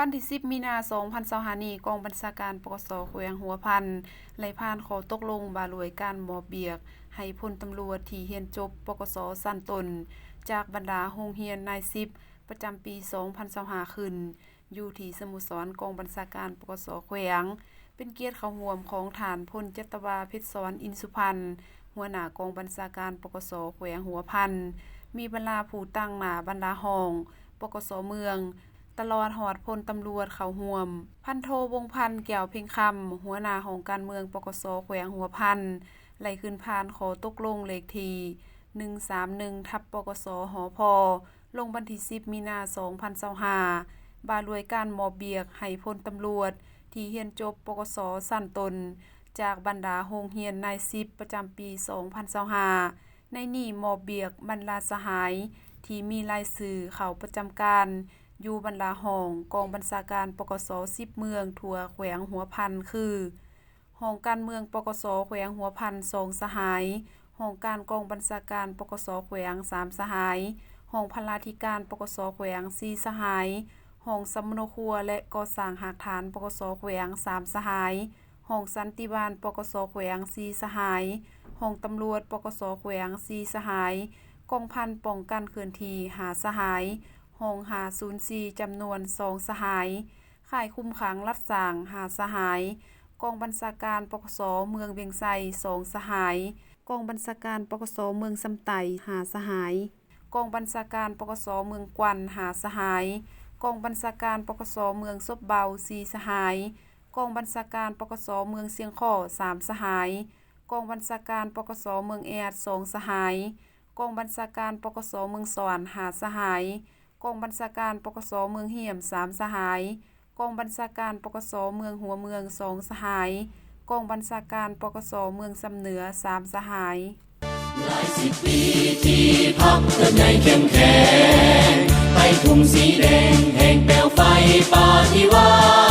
ວັນທີສິບ ມີນາ ສອງພັນຊາວຫ້ານີ້, ກອງບັນຊາການ ປກສ ແຂວງຫົວພັນ ໄດ້ຜ່ານຂໍ້ຕົກລົງວ່າດ້ວຍການມອບວຽກໃຫ້ພົນຕຳຫຼວດທີ່ຮຽນຈົບ ປກສ ຊັ້ນຕົ້ນ ຈາກບັນດາໂຮງຮຽນນາຍສິບ ປະຈຳປີສອງພັນຊາວຫ້າຂຶ້ນ ຢູ່ທີ່ສະໂມສອນກອງບັນຊາການ ປກສ ແຂວງ. ເປັນກຽດເຂົ້າຮ່ວມຂອງທ່ານ ພົນຈັດຕະວາ ເພັດສອນ ອິນສຸພັນ ຫົວໜ້າກອງບັນຊາການ ປກສ ແຂວງຫົວພັນ, ມີບັນດາຜູ້ຕາງໜ້າບັນດາຫ້ອງ ປກສ ເມືອງ ຕະຫຼອດຮອດພົນຕຳຫຼວດເຂົ້າຮ່ວມ. ພັນໂທ ວົງພັນ ແກ້ວເພັງຄຳ ຫົວໜ້າຫ້ອງການເມືອງ ປກສ ແຂວງຫົວພັນ ໄດ້ຂຶ້ນຜ່ານຂໍ້ຕົກລົງເລກທີໜຶ່ງສາມໜຶ່ງ ທັບ ປກສ ຫພ ລົງວັນທີສິບ ມີນາ ສອງພັນຊາວຫ້າ ວ່າດ້ວຍການມອບວຽກໃຫ້ພົນຕຳຫຼວດທີ່ຮຽນຈົບ ປກສ ຊັ້ນຕົ້ນ ຈາກບັນດາໂຮງຮຽນນາຍສິບ ປະຈຳປີສອງພັນຊາວຫ້າ. ໃນນີ້ມອບວຽກບັນດາສະຫາຍທີ່ມີລາຍຊື່ເຂົ້າປະຈຳການຢູ່ບັນດາຫ້ອງກອງບັນຊາການ ປກສ ສິບເມືອງທົ່ວແຂວງຫົວພັນ ຄື: ຫ້ອງການເມືອງ ປກສ ແຂວງຫົວພັນ ສອງສະຫາຍ, ຫ້ອງການກອງບັນຊາການ ປກສ ແຂວງ ສາມສະຫາຍ, ຫ້ອງພັນລາທິການ ປກສ ແຂວງ ສີ່ສະຫາຍ, ຫ້ອງສຳມະໂນຄົວ ແລະ ກໍ່ສ້າງຮາກຖານ ປກສ ແຂວງ ສາມສະຫາຍ, ຫ້ອງສັນຕິບານ ປກສ ແຂວງ ສີ່ສະຫາຍ, ຫ້ອງຕຳຫຼວດ ປກສ ແຂວງ ສີ່ສະຫາຍ, ກອງພັນປ້ອງກັນເຄື່ອນທີ່ ຫ້າສະຫາຍ, ຫ້ອງຫ້າສູນສີ່ ຈຳນວນ ສອງສະຫາຍ, ຄ້າຍຄຸມຂັງລັດສ້າງ ຫ້າສະຫາຍ, ກອງບັນຊາການ ປກສ ເມືອງວຽງໄຊ ສອງສະຫາຍ, ກອງບັນຊາການ ປກສ ເມືອງຊຳໄຕ ຫ້າສະຫາຍ, ກອງບັນຊາການ ປກສ ເມືອງກວັນ ຫ້າສະຫາຍ, ກອງບັນຊາການ ປກສ ເມືອງສົບເບົາ ສີ່ສະຫາຍ, ກອງບັນຊາການ ປກສ ເມືອງຊຽງຄໍ້ ສາມສະຫາຍ, ກອງບັນຊາການ ປກສ ເມືອງແອດ ສອງສະຫາຍ, ກອງບັນຊາການ ປກສ ເມືອງສອນ ຫ້າສະຫາຍ, ກອງບັນຊາການ ປກສ ເມືອງຮຽມ ສາມສະຫາຍ, ກອງບັນຊາການ ປກສ ເມືອງຫົວເມືອງ ສອງສະຫາຍ, ກອງບັນຊາການ ປກສ ເມືອງຊຳເໜືອ ສາມສະຫາຍ. ຫຼາຍສິບປີທີ່ພັກເຕີບໃຫຍ່ເຂັ້ມແຂງ ໄປທຸງສີແດງແຫ່ງແປວໄຟປະຕິວັດ.